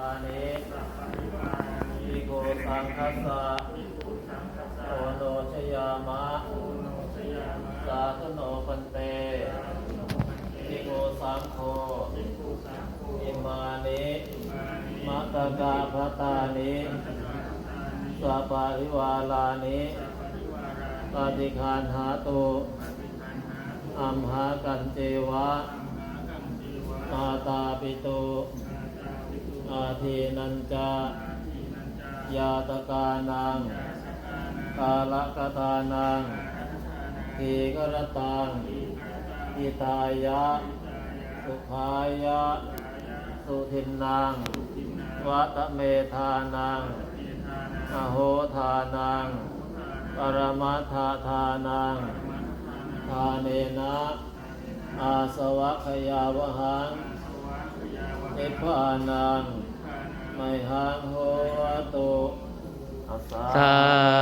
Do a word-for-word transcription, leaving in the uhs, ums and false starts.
Ani bhikkhusaṅghassa oṇojayāma. Sādhu no bhante. Bhikkhusaṅgho imāni mattakabhattāni saparivārāni paṭiggaṇhātu amhākañceva mātāpituādīnañca ñātakānaṃ kālakatānaṃ dīgharattaṃ hitāya sukhāya sudinnaṃ vata me dānaṃ aho dānaṃ paramattha dānaṃ dānena āsavakkayāvahaṃ nibbānaṃ mayhaṃ hotu. Assa. Sā